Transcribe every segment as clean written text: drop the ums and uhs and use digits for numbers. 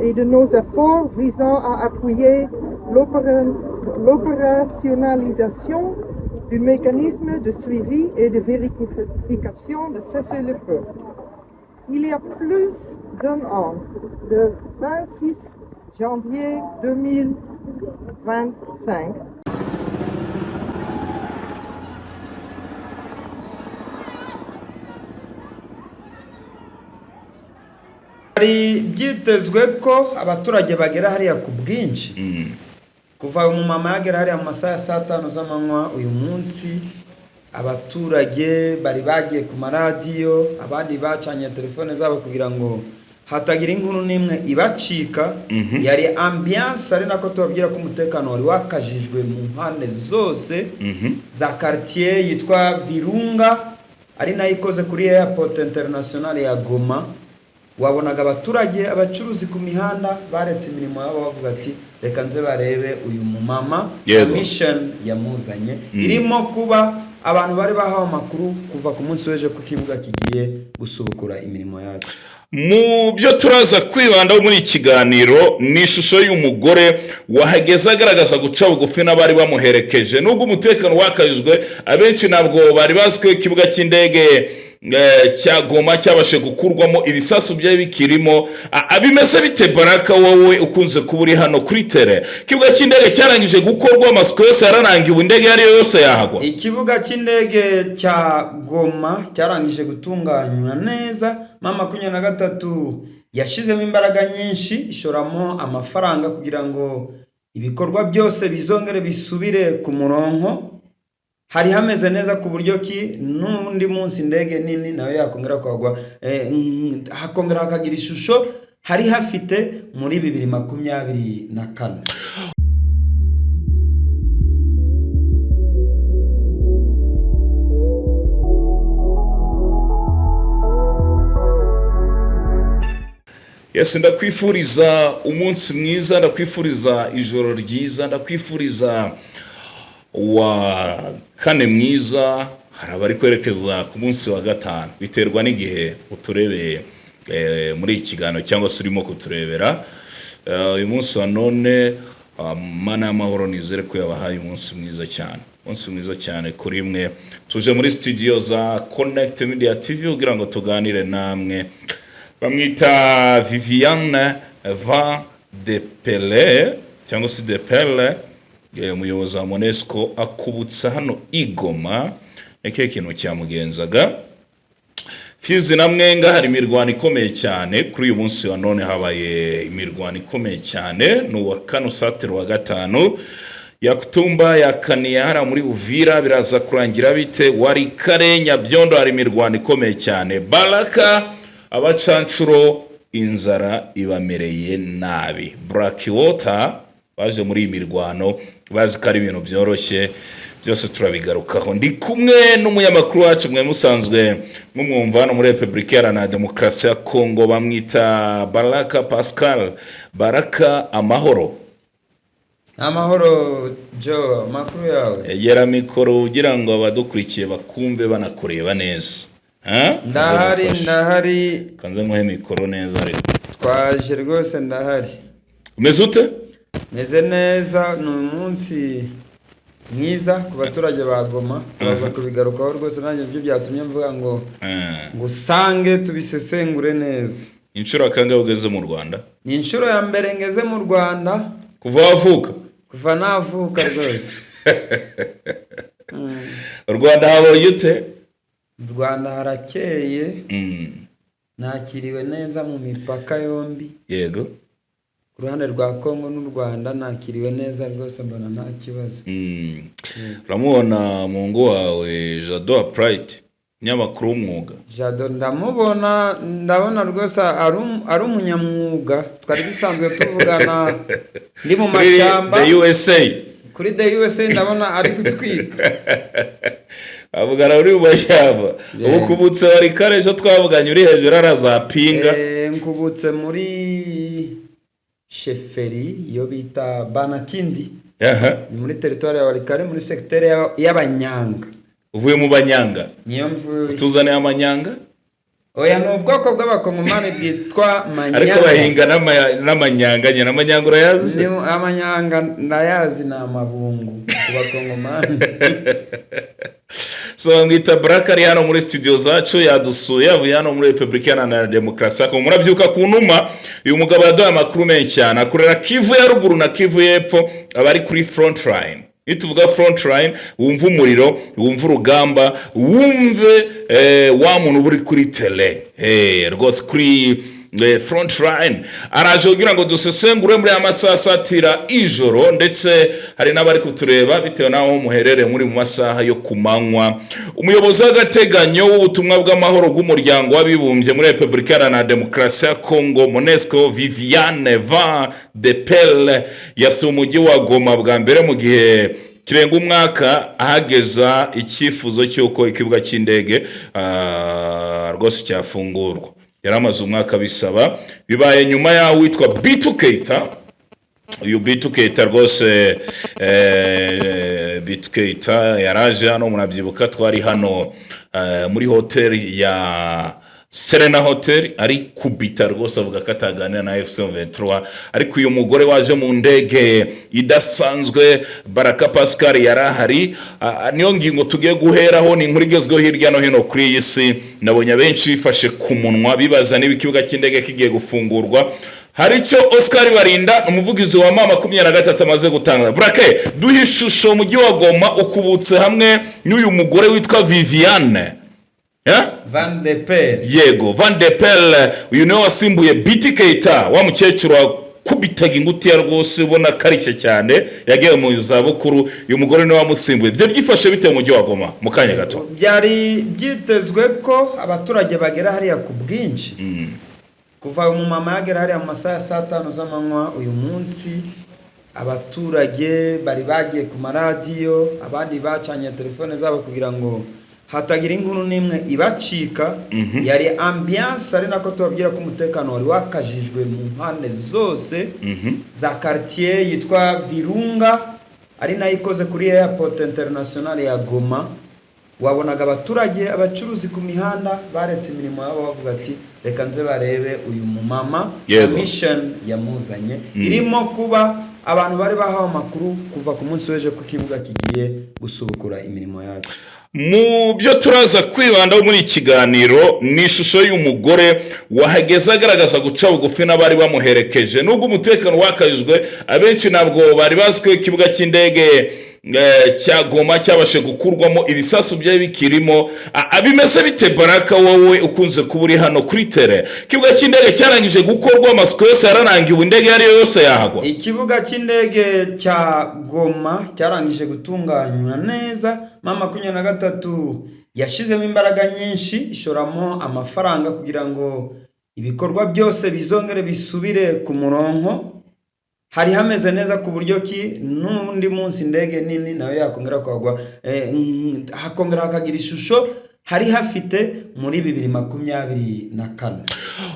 Et de nos efforts visant à appuyer l'opérationnalisation du mécanisme de suivi et de vérification de cessez-le-feu. Il y a plus d'un an, le 26 janvier 2025, Hari byitezwe ko abaturage bagera hariya ku bwinshi. Kuva umumama yagera hariya mu masaha ya saa tanu z'amanywa uyu munsi, abaturage bari bagiye ku maradiyo, abandi bacanye telefone zabo kugira ngo hatagira inkuru n'imwe ibacika. Yari ambiance, ari nako tubabwira ko umutekano wari wakajijwe mu mpande zose za quartier yitwa Virunga, ari nayo ikoze kuri Airport International ya Goma. Wabonaga abaturage, abacuruzi ku mihanda baretse imirimo yabo, bavuga ati: "Reka nze barebe uyu mumama na mission yamuzanye." Irimo kuba abantu bari bahawe amakuru kuva ku munsi w'ejo ku kibuga kigiye gusubukura imirimo yacyo. Mu byo turaza kwibandaho muri iki kiganiro ni ishusho y'umugore wahageze agaragaza guca bugufi n'abari bamuherekeje, nubwo umutekano wakajijwe. Abenshi ntabwo bari bazi ko ikibuga cy'indege cya Goma cyabashe gukurwamo ibisasu byari bikirimo. Bimeze bite, Baraka, wowe ukunze kuba uri hano kuri terrain? Ikibuga cy'indege cyarangije gukorwa, amasuku yose yararangiye, ubu indege iyo ari yo yose yahagwa? Ikibuga cy'indege cya Goma cyarangije gutunganywa neza. M23 yashyizemo imbaraga nyinshi, ishoramo amafaranga kugira ngo ibikorwa byose bizongere bisubire ku murongo. Hari hameze neza ku buryo ki n'undi munsi indege nini nayo yakongera kuhagwa, hakongera hakagira ishusho hari hafite muri 2024. Yes, ndakwifuriza umunsi mwiza, ndakwifuriza ijoro ryiza, ndakwifuriza wa kane mwiza. Hari abari kwerekeza ku munsi wa gatanu, biterwa n'igihe uturebeye muri iki kiganiro cyangwa se urimo kuturebera. Uyu munsi wa none, Mana y'amahoro nizere ko yabahaye umunsi mwiza cyane, umunsi mwiza cyane kuri mwe. Tuje muri studio za Connect Media TV kugira ngo tuganire namwe. Bamwita Viviane Van de Pele cyangwa se de Pele, umuyobozi wa MONUSCO akubutsa hano i Goma. Ni kihe kintu cyamugenzaga? Fizi na Mwenga hari imirwano ikomeye cyane. Kuri uyu munsi wa none habaye imirwano ikomeye cyane, ni uwa kane usatira uwa gatanu. Yakutumba yakaniye hariya muri Uvira, biraza kurangira bite? Walikale, Nyabyondo hari imirwano ikomeye cyane. Baraka, abacancuro inzara ibamereye nabi. Blackwater baje muri iyi mirwano bazi ko ari ibintu byoroshye. Byose turabigarukaho. Ndi kumwe n'umunyamakuru wacu mwe musanzwe mumwumva hano muri Repubulika Iharanira Demokarasi ya Kongo, bamwita Baraka Pascal. Baraka, amahoro? Amahoro Joe, amakuru yawe? Egera mikoro kugira ngo abadukurikiye bakumve banakureba neza. Ha? Ndahari. Nze ngufashe. Ndahari. Kanze nguhe mikoro neza ariko. Twaje rwose, ndahari. Umeze ute? Meze neza, ni umunsi mwiza ku baturage ba Goma. Turaza kubigarukaho rwose, nanjye byo byatumye mvuga ngo ngo usange tubisesengure neza. Inshuro kangahe ugeze mu Rwanda? Ni inshuro ya mbere ngeze mu Rwanda. Kuva wavuka? Kuva navuka rwose. U Rwanda habonye ute? Mu Rwanda harakeye. Nakiriwe neza mu mipaka yombi. Ku ruhande rwa Kongo n'u Rwanda nakiriwe neza rwose, mbona nta kibazo. Uramubona mungu wawe Jado Pride, umunyamakuru w'umwuga? Jado ndamubona, ndabona rwose ari umunyamwuga. Twari dusanzwe tuvugana ndi mu Kuri mashyamba. The USA. Kuri The USA ndabona ari gutwika. Avugana uri mu mashyamba. Ubu kubutse wari kare, ejo twavuganye uri hejuru arazapinga. Nkubutse muri chefferie iyo bita Banakindi. Ni muri teritwari ya Walikale, muri segiteri y'Abanyanga. Uvuye mu Banyanga? Niyo mvuye. Tuzaniye amanyanga? Oya, ni ubwoko bw'abakongomani bwitwa Ariko manyanga. Bahinga n'amanyanga nyine. Amanyanga urayazi se? Ni amanyanga ndayazi, ni amabungu ku bakongomani. So bamwita Baraka, ari hano muri studio zacu, yadusuye, avuye hano muri Repubulika Iharanira Demokarasi ya Kongo. Murabyuka ku numa. Uyu mugabo yaduhaye amakuru menshi cyane, akorera Kivu ya Ruguru na Kivu y'Epfo, aba ari kuri front line. Iyo tuvuga front line, wumva umuriro, wumva urugamba, wumve wa muntu uba uri kuri terrain rwose kuri front line. Araje kugira ngo dusesengure muri aya masaha asatira ijoro, ndetse hari n'abari kutureba bitewe n'aho muherereye muri mu masaha yo ku manywa. Umuyobozi w'agateganyo w'ubutumwa bw'amahoro bw'Umuryango w'Abibumbye muri Repubulika Iharanira Demokarasi ya Kongo, MONUSCO, Viviane Van de Pelle, yasuye umujyi wa Goma bwa mbere mu gihe kirenga umwaka, ahageza icyifuzo cy'uko ikibuga cy'indege rwose cyafungurwa. Yari amaze umwaka bisaba. Bibaye nyuma y'aho witwa Bitu Keita, uyu Bitu Keita rwose, Bitu Keita yaraje hano, murabyibuka, twari hano muri hoteli ya Serena Hotel, ari kubita rwose avuga ko ataganira na AFC 23. Ariko uyu mugore waje mu ndege idasanzwe, Baraka Pascal, yari ahari. Niyo ngingo tugiye guheraho. Ni inkuru igezweho hirya no hino kuri iyi si. Nabonye abenshi bifashe ku munwa bibaza niba ikibuga cy'indege kigiye gufungurwa. Hari icyo Oscar Barinda, umuvugizi wa M23, amaze gutanga. Burake, duhe ishusho. Umujyi wa Goma ukubutse hamwe n'uyu mugore witwa Viviane. Yeah? Van de Pelle. Yego, Van de Pelle. Uyu niwe wasimbuye Biti Keita, wa mukecuru wakubitaga ingutiya rwose ubona akarishye cyane, yagiye mu zabukuru. Uyu mugore niwe wamusimbuye. Byo byifashe bite mu mujyi wa Goma mu kanya gato? Byari byitezwe ko abaturage bagera hariya ku bwinshi. Kuva umumama yagera hariya mu masaha ya saa 5 z'amanywa uyu munsi, abaturage bari bagiye ku maradiyo, abandi bacanye telefone zabo kugira ngo hatagira inkuru n'imwe ibacika. Yari ambiance, ari nako tubabwira ko umutekano wari wakajijwe mu mpande zose za quartier yitwa Virunga, ari nayo ikoze kuri Airport International ya Goma. Wabonaga abaturage, abacuruzi ku mihanda baretse imirimo yabo, bavuga ati: "Reka nze barebe uyu mumama na mission yamuzanye." Irimo kuba abantu bari bahawe amakuru kuva ku munsi w'ejo ko ikibuga kigiye gusubukura imirimo yacyo. Mu byo turaza kwibandaho muri iki kiganiro ni ishusho y'umugore wahageze agaragaza guca bugufi n'abari bamuherekeje, nubwo umutekano wakajijwe. Abenshi ntabwo bari bazi ko ikibuga cy'indege cya Goma cyabashe gukurwamo ibisasu byari bikirimo. Bimeze bite, Baraka, wowe ukunze kuba uri hano kuri terrain? Ikibuga cy'indege cyarangije gukorwa, amasuku yose yararangiye, ubu indege iyo ari yo yose yahagwa? Ikibuga cy'indege cya Goma cyarangije gutunganywa neza. M23 yashyizemo imbaraga nyinshi, ishoramo amafaranga kugira ngo ibikorwa byose bizongere bisubire ku murongo. Hari hameze neza ku buryo ki n'undi munsi indege nini nayo yakongera kuhagwa, hakongera hakagira ishusho hari hafite muri 2024.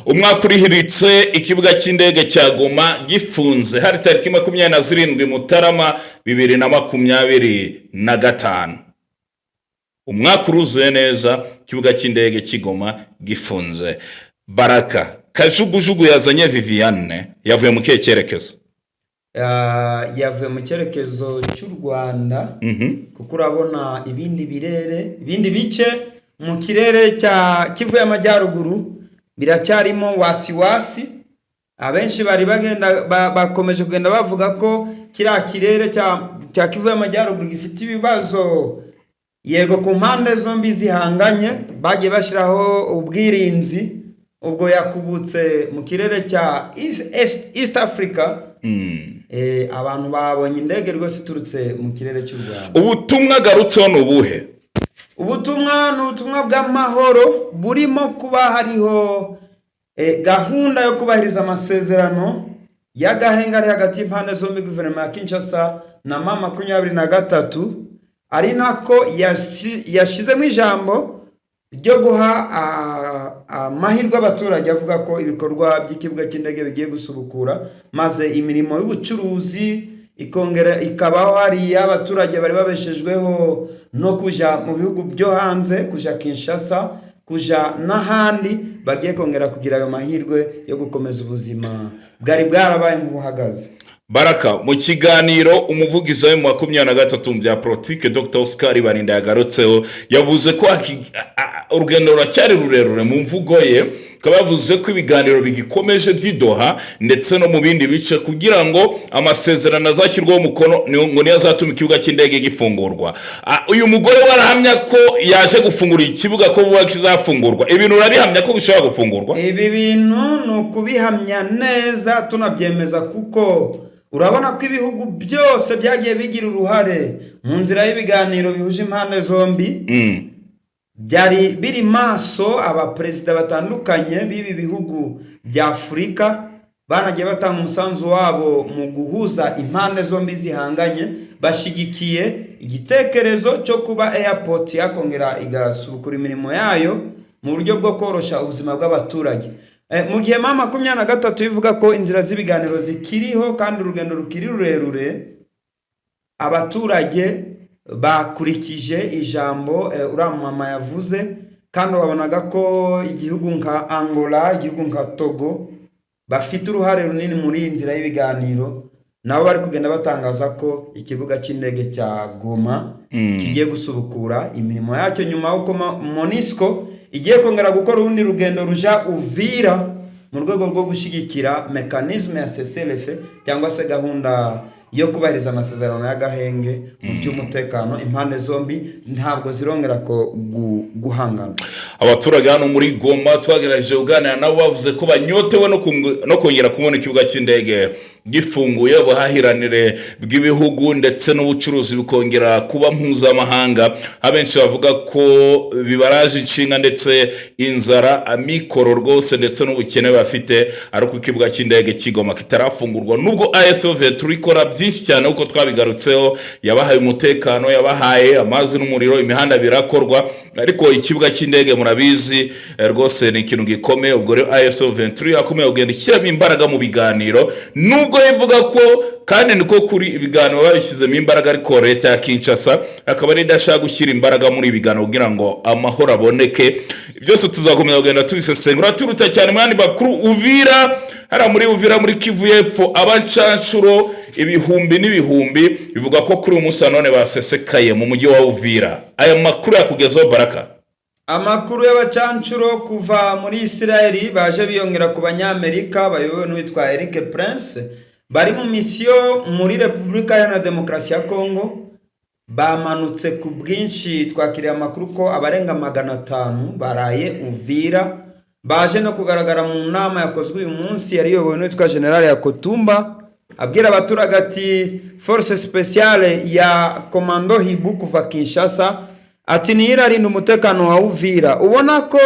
Umwaka urihiritse ikibuga cy'indege cya Goma gifunze. Hari tariki 27 Mutarama 2025. Umwaka uruzuye neza ikibuga cy'indege cy'i Goma gifunze. Baraka, kajugujugu yazanye Viviane yavuye mu kihe cyerekezo? Yavuye mu cyerekezo cy'u Rwanda, kuko urabona ibindi birere, ibindi bice mu kirere cya Kivu y'Amajyaruguru biracyarimo wasiwasi. Abenshi bari bagenda bakomeje kugenda bavuga ko kiriya kirere cya Kivu y'Amajyaruguru gifite ibibazo. Yego, ku mpande zombi zihanganye bagiye bashyiraho ubwirinzi. Ubwo yakubutse mu kirere cya East Africa. Abantu babonye indege rwose iturutse mu kirere cy'u Rwanda. Ubutumwa agarutseho ni ubuhe? Ubutumwa ni ubutumwa bw'amahoro, burimo kuba hariho gahunda yo kubahiriza amasezerano y'agahenga ari hagati y'impande zombi, guverinoma ya Kinshasa na M23, ari nako yashyizemo ijambo ryo guha amahirwe abaturage, avuga ko ibikorwa by'ikibuga cy'indege bigiye gusubukura, maze imirimo y'ubucuruzi ikongera ikabaho hariya. Abaturage bari babeshejweho no kujya mu bihugu byo hanze, kujya Kinshasa. kuja n'ahandi bagiye kongera kugira ayo mahirwe yo gukomeza ubuzima bwari bwarabaye nk'ubuhagaze. Baraka, mu kiganiro umuvugizi wa M23 mu bya politike, Dr Oscar Barinda, yagarutseho, yavuze ko urugendo ruracyari rurerure. Mu mvugo ye akaba yavuze ko ibiganiro bigikomeje by'i Doha ndetse no mu bindi bice kugira ngo amasezerano azashyirwaho umukono ngo niyo azatuma ikibuga cy'indege gifungurwa. Uyu mugore we arahamya ko yaje gufungura ikibuga, ko vuba kizafungurwa. Ibintu urabihamya ko bishobora gufungurwa? Ibi bintu ni ukubihamya neza, tunabyemeza, kuko urabona ko ibihugu byose byagiye bigira uruhare mu nzira y'ibiganiro bihuje impande zombi byari biri maso. Abaperezida batandukanye b'ibi bihugu bya Afurika banagiye batanga umusanzu wabo mu guhuza impande zombi zihanganye, bashyigikiye igitekerezo cyo kuba airport yakongera igasubukura imirimo yayo mu buryo bwo koroshya ubuzima bw'abaturage. Mu gihe M23 ivuga ko inzira z'ibiganiro zikiriho kandi urugendo rukiri rurerure, abaturage bakurikije ijambo uriya mama yavuze, kandi wabonaga ko igihugu nka Angola, igihugu nka Togo bafite uruhare runini muri iyi nzira y'ibiganiro, nabo bari kugenda batangaza ko ikibuga cy'indege cya Goma kigiye gusubukura imirimo yacyo nyuma y'uko MONUSCO igiye kongera gukora urundi rugendo ruja Uvira mu rwego rwo gushyigikira mécanisme ya cessez-le-feu, cyangwa se gahunda yo kubahiriza amasezerano y'agahenge mu by'umutekano. Impande zombi ntabwo zirongera ko guhangana. Abaturage hano muri Goma twagerageje kuganira nabo, bavuze ko banyotewe no kongera kubona ikibuga cy'indege gifunguye, ubuhahiranire bw'ibihugu ndetse n'ubucuruzi bikongera kuba mpuzamahanga. Abenshi bavuga ko bibaraje inshinga, ndetse inzara, amikoro rwose, ndetse n'ubukene bafite, ariko ikibuga cy'indege cy'i Goma kitarafungurwa, nubwo AFC turikora byinshi cyane uko twabigarutseho, yabahaye umutekano, yabahaye amazi n'umuriro, imihanda birakorwa, ariko ikibuga cy'indege murabizi rwose ni ikintu gikomeye. Ubwo rero AFC 23 yakomeye kugenda ishyiramo imbaraga mu biganiro, nubwo ivuga ko, kandi niko kuri, ibiganiro babishyizemo imbaraga, ariko leta ya Kinshasa akaba ari idashaka gushyira imbaraga muri ibi biganiro kugira ngo amahoro aboneke. Byose tuzakomeza kugenda tubisesengura turuta cyane mu yandi makuru. Uvira, hariya muri Uvira muri Kivu y'Epfo, abacanshuro ibihumbi n'ibihumbi bivuga ko kuri uyu munsi wa none basesekaye mu mujyi wa Uvira. Aya makuru yakugezeho, Baraka? Amakuru y'abacancuro kuva muri Isirayeli baje biyongera ku Banyamerika bayobowe n'uwitwa Eric Prince bari mu misiyo muri Repubulika Iharanira Demokarasi ya Kongo, bamanutse ku bwinshi. Twakiriye amakuru ko abarenga 500 baraye Uvira, baje no kugaragara mu nama yakozwe uyu munsi yari iyobowe n'uwitwa General Yakotumba, abwira abaturage ati force spéciale ya commando Hibu kuva Kinshasa, ati niyo irarinda umutekano wa Uvira. Ubona ko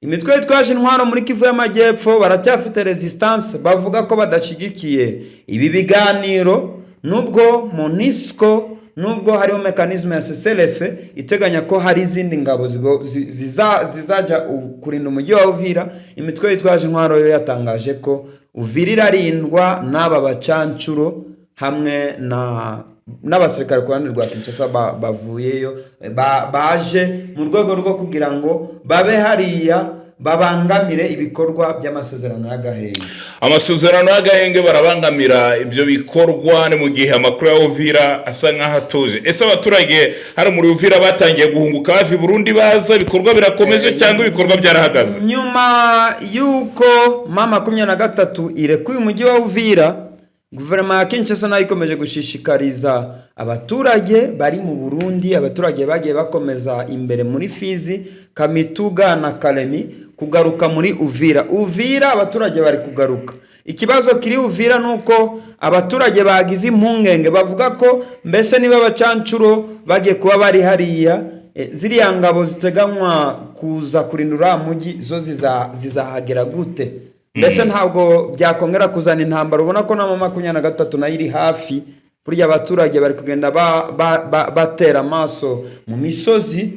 imitwe yitwaje intwaro muri Kivu y'Amajyepfo baracyafite resistance, bavuga ko badashyigikiye ibi biganiro, nubwo MONUSCO, nubwo hariho mécanisme ya cessez-le-feu iteganya ko hari izindi ngabo zizajya kurinda umujyi wa Uvira. Imitwe yitwaje intwaro yo yatangaje ko Uvira irarindwa n'aba bacancuro hamwe na n'abasirikare ku ruhande rwa Kinshasa bavuyeyo, baje mu rwego rwo kugira ngo babe hariya babangamire ibikorwa by'amasezerano y'agahenge. Amasezerano y'agahenge, barabangamira ibyo bikorwa. Ni mu gihe amakuru ya Uvira asa nk'aho atuje. Ese abaturage hano muri Uvira batangiye guhunguka bava i Burundi baza, ibikorwa birakomeje cyangwa ibikorwa byarahagaze? Nyuma y'uko M23 irekuye umujyi wa Uvira, guverinoma ya Kinshasa nayo ikomeje gushishikariza abaturage bari mu Burundi, abaturage bagiye bakomeza imbere muri Fizi, Kamituga na Kalemi, kugaruka muri Uvira. Uvira abaturage bari kugaruka. Ikibazo kiri Uvira ni uko abaturage bagize impungenge, bavuga ko mbese niba abacancuro bagiye kuba bari hariya, ziriya ngabo ziteganywa kuza kurinda uriya mujyi zo zizahagera gute? Mbese ntabwo byakongera kuzana intambara? Ubona ko na M23 nayo iri hafi. Burya abaturage bari kugenda batera amaso mu misozi.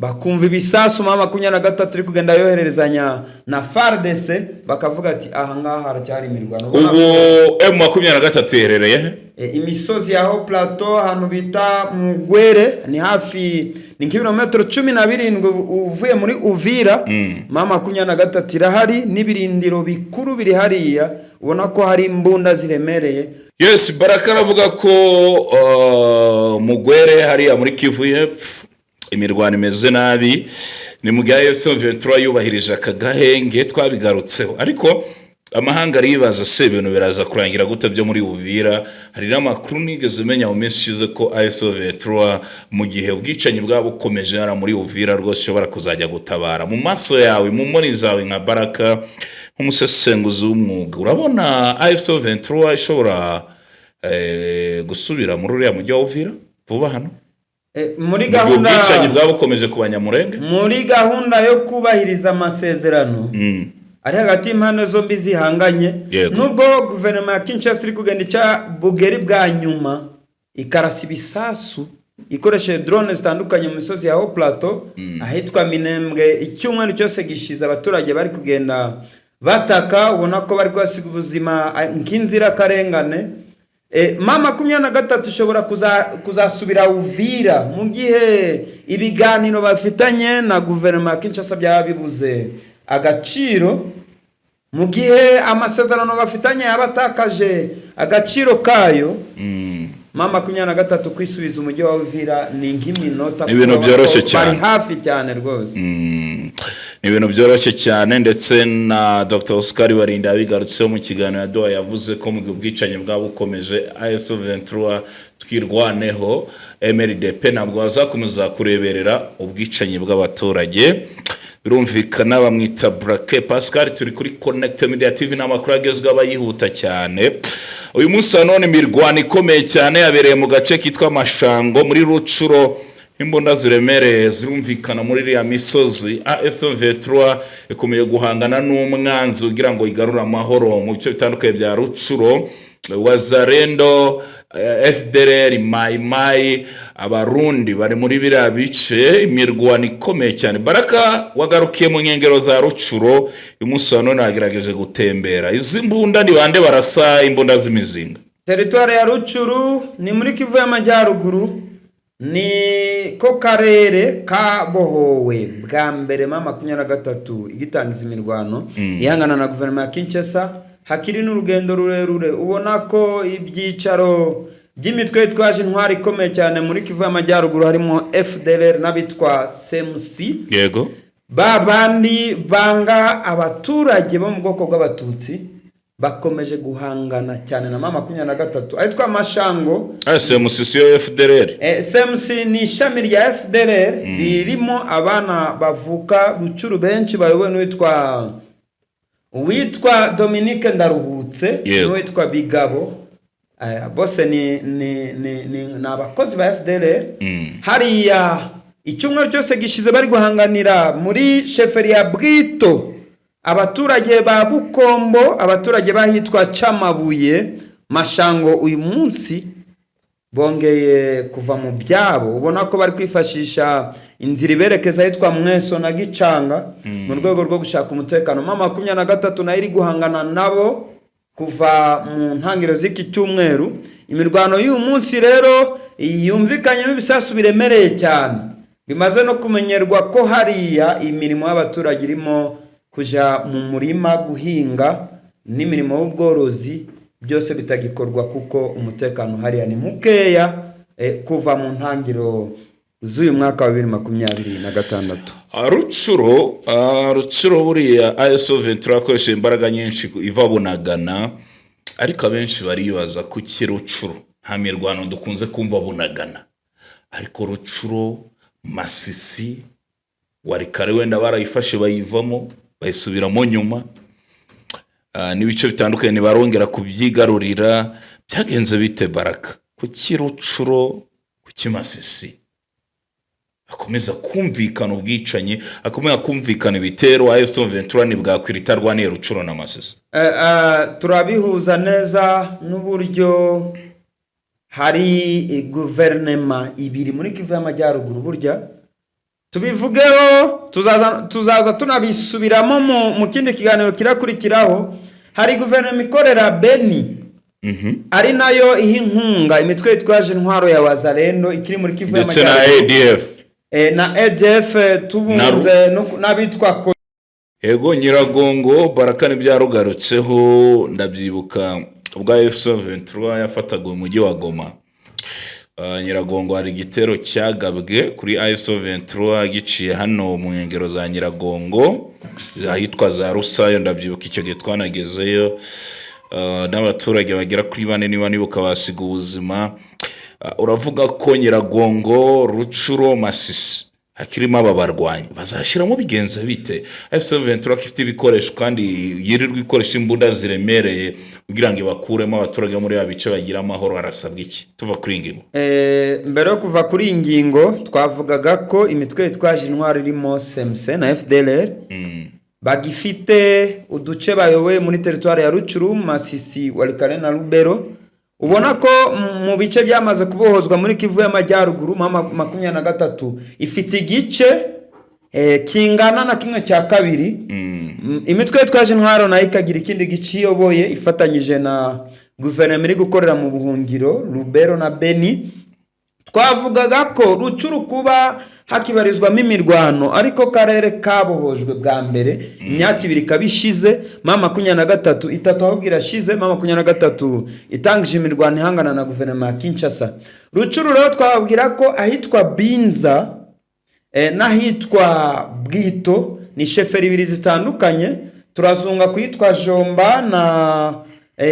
Bakumva ibisasu M23 iri kugenda yohererezanya na FARDC, bakavuga ati: "Aha ngaha haracyari imirwano." Ubona Ubu M23 iherereye he? Imisozi ya Haut Plateau, ahantu bita Mugwere, ni hafi, ni nk'ibirometero 17 uvuye muri Uvira. M23 irahari n'ibirindiro bikuru biri hariya, ubona ko hari imbunda ziremereye. Yes, Baraka aravuga ko Mugwere hariya muri Kivu y'Epfo imirwano imeze nabi. Ni mu gihe AFC 23 yubahirije aka gahenge twabigarutseho, ariko amahanga aribaza se ibintu biraza kurangira gute byo muri Uvira? Hari n'amakuru nigeze menya mu minsi ishize ko AFC 23, mu gihe ubwicanyi bwaba bukomeje hariya muri Uvira, rwose ishobora kuzajya gutabara. Mu maso yawe, mu mboni zawe, nka Baraka, nk'umusesenguzi w'umwuga, urabona AFC 23 ishobora gusubira muri uriya mujyi wa Uvira vuba hano Muri mu gihe gahunda ubwicanyi bwaba bukomeje ku Banyamurenge? Muri gahunda yo kubahiriza amasezerano ari hagati y'impande zombi zihanganye, nubwo guverinoma ya Kinshasa iri kugenda ica bugeri bwa nyuma, ikarasa ibisasu ikoresheje drone zitandukanye mu misozi ya Haut Plateau, ahitwa Minembwe, icyumweru cyose gishize abaturage bari kugenda bataka, ubona ko bari kuhasiga ubuzima nk'inzirakarengane. M23 ishobora kuzasubira Uvira mu gihe ibiganiro bafitanye na guverinoma ya Kinshasa byaba bibuze agaciro, mu gihe amasezerano bafitanye yaba atakaje agaciro kayo. M23 kwisubiza umujyi wa Uvira ni nk'iminota, Ni ibintu kuko byoroshye cyane. bari hafi cyane rwose. Ni ibintu byoroshye cyane, ndetse na Dr Oscar Barinda yabigarutseho mu kiganiro yaduha, yavuze ko mu gihe ubwicanyi bwaba bukomeje, AFC 23, Twirwaneho, MRDP ntabwo bazakomeza kureberera ubwicanyi bw'abaturage. Birumvikana, bamwita Brake Pascal. Turi kuri Connect Media TV, ni amakuru agezweho aba yihuta cyane. Uyu munsi wa none imirwano ikomeye cyane yabereye mu gace kitwa Mashango muri Rucuro. Imbunda ziremereye zirumvikana muri iriya misozi. AFC 23 ikomeje guhangana n'umwanzi kugira ngo igarure amahoro mu bice bitandukanye bya Rucuro. Wazalendo, FDLR, Mai Mai, Abarundi bari muri biriya bice, imirwano ikomeye cyane. Baraka, wagarukiye mu nkengero za Rucuro uyu munsi wa none, wagerageje gutembera. Izi mbunda ni bande barasa imbunda z'imizinga? Teritwari ya Rucuru ni muri Kivu y'Amajyaruguru, ni ko karere kabohowe bwa mbere M23 igitangiza imirwano ihangana na guverinoma ya Kinshasa. Hakiri n'urugendo rurerure, ubona ko ibyicaro by'imitwe yitwaje intwari ikomeye cyane muri Kivu y'Amajyaruguru harimo FDLR n'abitwa CMC, ba bandi banga abaturage bo mu bwoko bw'Abatutsi, bakomeje guhangana cyane na M23 ahitwa Mashango. SMC yo FDLR? SMC ni ishami rya FDLR ririmo abana bavuka Rucuru benshi, bayobowe n'uwitwa uwitwa Dominique Ndaruhutse n'uwitwa Bigabo. Bose ni abakozi ba FDLR. Hariya icyumweru cyose gishize bari guhanganira muri sheferi ya Bwito, abaturage ba Bukombo, abaturage bahitwa Camabuye, Mashango, uyu munsi bongeye kuva mu byabo, ubona ko bari kwifashisha inzira iberekeza ahitwa Mweso na Gicanga mu rwego rwo gushaka umutekano. M23 nayo iri guhangana nabo kuva mu ntangiriro z'iki cyumweru. Imirwano y'uyu munsi rero yumvikanyemo ibisasu biremereye cyane, bimaze no kumenyerwa ko hariya imirimo y'abaturage irimo kujya mu murima guhinga n'imirimo y'ubworozi byose bitagikorwa, kuko umutekano hariya ni mukeya kuva mu ntangiriro z'uyu mwaka wa 2026. Rucuro, Rucuro buriya AFC 23 akoresheje imbaraga nyinshi iva Bunagana, ariko abenshi baribaza kuki Rucuro nta mirwano dukunze kumva Bunagana, ariko Rucuro, Masisi, Warikare wenda barayifashe bayivamo bayisubiramo nyuma. N'ibice bitandukanye ntibarongera kubyigarurira. Byagenze bite, Baraka? Kuki Rucuro, kuki Masisi hakomeza kumvikana ubwicanyi, hakomeza kumvikana ibitero? AFC 23 ntibwakwira itarwaniye Rucuro na Masisi. Turabihuza neza n'uburyo hari guverinema ibiri muri Kivu y'Amajyaruguru burya. Tubivugeho, tuzaza tunabisubiramo mu kindi kiganiro kirakurikiraho. Hari guverinoma ikorera Beni, ari nayo iha inkunga imitwe yitwaje intwaro ya Wazalendo ikiri muri Kivu ndetse na y'Amajyaruguru. ADF. Na ADF, tubunze n'abitwa Yego, Nyiragongo, Baraka ntibyarugarutseho. Ndabyibuka ubwa AFC 23 yafataga umujyi wa Goma. Nyiragongo hari igitero cyagabwe kuri AFC 23 giciye hano mu nkengero za Nyiragongo ahitwa za Rusayo. Ndabyibuka icyo gihe twanagezeyo, n'abaturage bagera kuri bane niba nibuka basiga ubuzima. Uravuga ko Nyiragongo, Rutshuru, Masisi hakirimo aba barwanyi, bazashyiramo bigenze bite? AFC 23 ko ifite ibikoresho kandi yirirwa ikoresha imbunda ziremereye, kugira ngo ibakuremo abaturage bo muri ya bice bagira amahoro, harasabwa iki? Tuva kuri iyi ngingo. Mbere yo kuva kuri iyi ngingo, twavugaga ko imitwe yitwaje intwaro irimo CMC na FDLR bagifite uduce bayoboye muri teritwari ya Rutshuru, Masisi, Walikale na Lubero. Ubona ko mu bice byamaze kubohozwa muri Kivu y'Amajyaruguru, M23 ifite igice kingana na 1/2. Imitwe yitwaje intwaro nayo ikagira ikindi gice iyoboye ifatanyije na guverinoma iri gukorera mu buhungiro Lubero na Beni. Twavugaga ko Rutshuru kuba hakibarizwamo imirwano, ariko karere kabohojwe bwa mbere, imyaka 2 ikaba ishize, M23, 3 ahubwo irashize, M23 itangije imirwano ihangana na guverinoma ya Kinshasa. Rutshuru rero twababwira ko ahitwa Binza n'ahitwa Bwito ni chefferie ibiri zitandukanye. Turazunga kuhitwa Jomba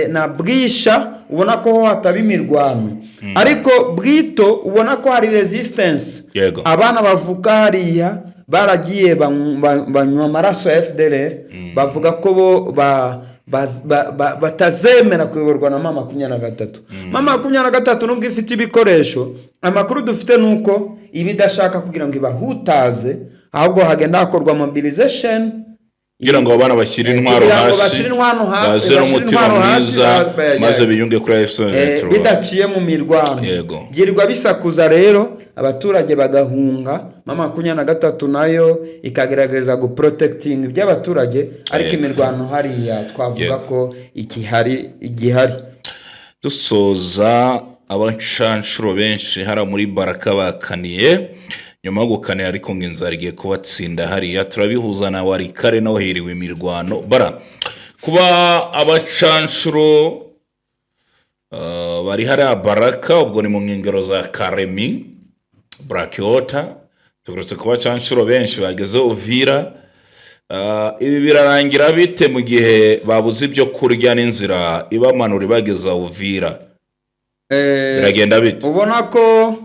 na Bwisha, ubona ko ho hataba imirwano, ariko Bwito ubona ko hari resistance. Abana bavuka hariya baragiye banywa amaraso ya FDLR, bavuga ko bo batazemera kuyoborwa na M23. M23 nubwo ifite ibikoresho, amakuru dufite ni uko iba idashaka kugira ngo ibahutaze, ahubwo hagenda hakorwa mobilization kugira ngo abana bashyire intwaro kugira ngo hasi, bashyire intwaro baze bashyire n'umutima intwaro hasi, mwiza, maze biyunge kuri AFC 23. Bidaciye mu mirwano. Byirirwa bisakuza rero, abaturage bagahunga, M23 nayo ikagerageza guprotecting iby'abaturage, ariko imirwano hariya twavuga ko ikihari igihari. Dusoza, abacanshuro benshi hariya muri Baraka bakaniye nyuma yo gukanira, ariko ngo inzara igiye kubatsinda hariya. Turabihuza na Walikale, naho hiriwe imirwano. Bara kuba abacanshuro bari hariya Baraka, ubwo ni mu nkengero za Karemi Burakiyota. Tugarutse ku bacanshuro benshi bageze Uvira. Ibi birarangira bite mu gihe babuze ibyo kurya n'inzira ibamanura ibageza Uvira? Biragenda bite? Ubona ko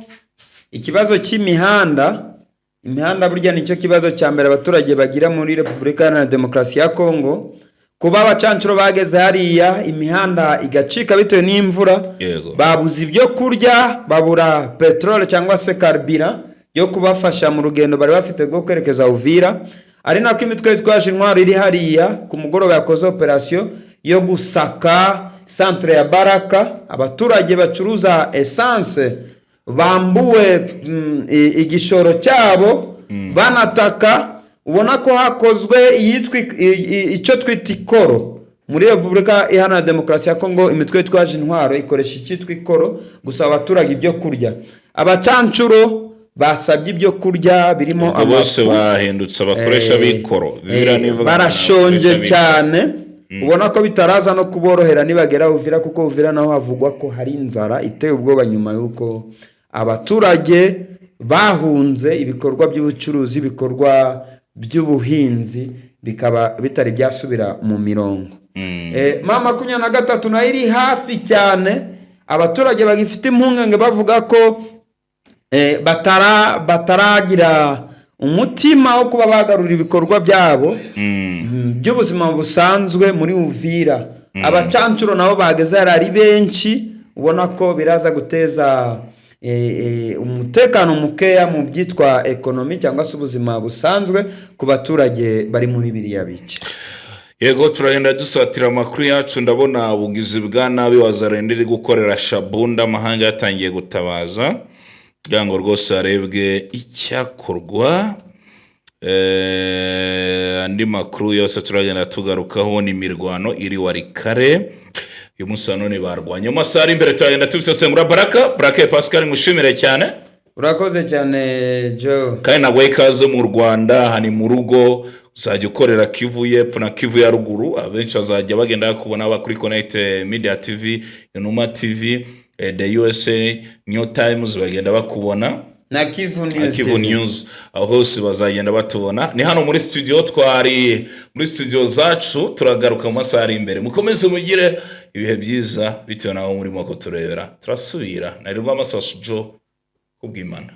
ikibazo cy'imihanda, imihanda burya nicyo kibazo cya mbere abaturage bagira muri Repubulika Iharanira Demokarasi ya Kongo. Kuba abacancuro bageze hariya imihanda igacika bitewe n'imvura, babuze ibyo kurya, babura peteroli cyangwa se carburant yo kubafasha mu rugendo bari bafite rwo kwerekeza Uvira, ari nako imitwe yitwaje intwaro iri hariya ku mugoroba yakoze operasiyo yo gusaka centre ya Baraka. Abaturage bacuruza essence bambuwe igishoro cyabo, banataka. Ubona ko hakozwe iyitwa icyo twita ikoro. Muri Repubulika Iharanira Demokarasi ya Kongo imitwe yitwaje intwaro ikoresha icyitwa ikoro gusaba abaturage ibyo kurya. Abacancuro basabye ibyo kurya birimo Ubwo bose amafu. bahindutse abakoresha b'ikoro. Bibiliya nivuga ngo Barashonje abakoresha b'ikoro. cyane. Ubona ko bitaraza no kuborohera nibagera Uvira, kuko Uvira naho havugwa ko hari inzara iteye ubwoba nyuma y'uko abaturage bahunze ibikorwa by'ubucuruzi, ibikorwa by'ubuhinzi bikaba bitari byasubira mu mirongo. M23 nayo iri hafi cyane. Abaturage bagifite impungenge, bavuga ko bataragira umutima wo kuba bagarura ibikorwa byabo by'ubuzima busanzwe muri Uvira. Abacancuro nabo bageze hari ari benshi, ubona ko biraza guteza umutekano mukeya mu byitwa economy cyangwa se ubuzima busanzwe ku baturage bari muri biriya bice. Yego, turagenda dusatira amakuru yacu. Ndabona ubugizi bwa nabi Wazalendo iri gukorera Shabunda, amahanga yatangiye gutabaza kugira ngo rwose harebwe icyakorwa. Andi makuru yose turagenda tugarukaho ni imirwano iri Walikale. Uyu munsi wa none barwanye. Mu masaha ari imbere turagenda tubisesengura. Baraka Baraka Pascal, ngushimire cyane. Urakoze cyane, Joe. Kandi ntabwo ikaze mu Rwanda, aha ni mu rugo. Uzajya ukorera Kivu y'Epfo na Kivu ya Ruguru. Abenshi bazajya bagenda bakubona kuri Connect Media TV, Inuma TV, The USA, New Times, bagenda bakubona. Na Kivu News Kivu TV. News, aho hose bazagenda batubona. Ni hano muri studio, twari muri studio zacu. Turagaruka mu masaha ari imbere. Mukomeze mugire ibihe byiza bitewe n'aho murimo kuturebera. Turasubira na Rwamasasu Joe kubw'Imana.